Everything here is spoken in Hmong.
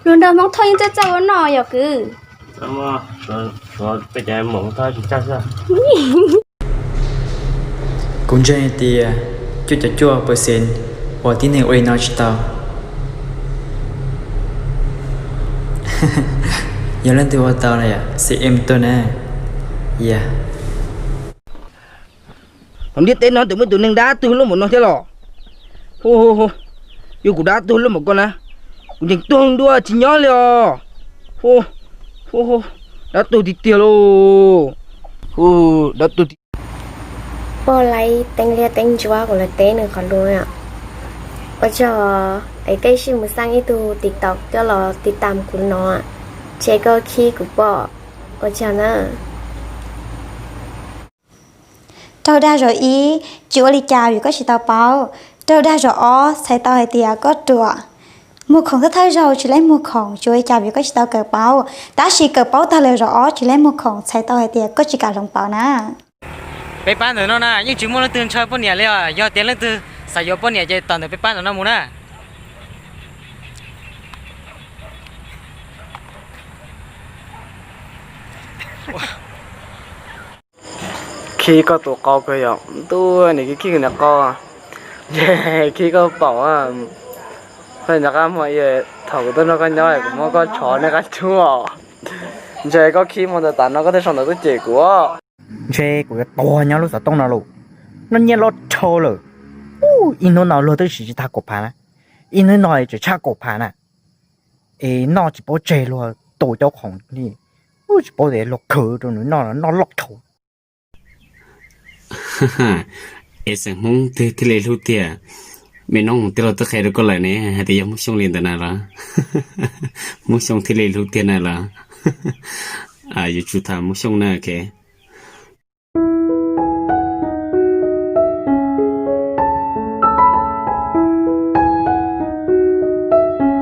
Luag nrog Hmoob Thoj yeej txawj txawj ua noj yom kwv. Kuv ntseeg hais tias cuaj caum cuaj percent uas tib neeg ua li no tsis tau. Yog leej twg ua tau na yom, C M tuaj na. Yog. Hauv ntiaj teb no twb muaj tus neeg dab tuag loj npaum no thiab los? Hu, hu, hu, yog kuv dab tuag loj npaum ko na, kuv ncees tuag dua tsis nyob li os. Hu, hu, hu, dab tuag tiag tiag lauj. Hu, dab tuag tiag. Pog laib teeb liab teeb ntsuab kuv lawv teb nws qhov lus. Ua tsaug, es koj sim mus xeem ib tug TikTok coj los tiv tam kuv no, ces koj khib kuv pom. Ua tsaug na. Raug dag zaum ib, tsis ua li cas vim koj tsis tau paub. Raug dag zaum ob, txhais tau hais tias koj ruam. Muag khoom thawj thawj zaug tsis laib muag khoom, tsis ua li cas vim koj tsis tau kawm paub. Tab sis kawm paub tag lawm zaum ob tsis laib muag khoom, txhais tau hais tias koj tsis kam hloov pauv na. Peb pab ntawm no na yeej tsis muaj leej twg ntshaw poj niam li os, yog tias leej twg xav yuav poj niam ces tom ntawm peb pab ntawm no mus na. Khib koj tus qau kawg yom, ntuj, nim khib khib niag qau, ntshe khib koj paum. Koj nco qab muag, thaum kuv tuaj nrog koj nyob kuv muab koj tshov nej qab cub os. Ntshe koj khib muag ntawd tas no koj thiaj sau ntawv tuaj cem kuv. Ntshe kuv yuav tuag nyob lub xov tooj no lauj. Noj nyiaj loj dhau lawm. Ib hnub no luag twb siv tsis tag kaum phav na, ib hnub no tseem tshaj kaum phav na. Es noj tsis paub tseg luag tus cov khoom li, tsis paub tias luag khwv rau nws noj, noj loj dhau. Es xeem Hmoob twg thiaj li hlub tiag? Me noob tij laug twb qhia rau koj lawm ne, hais tias yog Hmoob Xyooj li ntawm na los? Hmoob Xyooj thiaj li hlub tiag na los? Yuav tsum tham Hmoob Xyooj na, ok.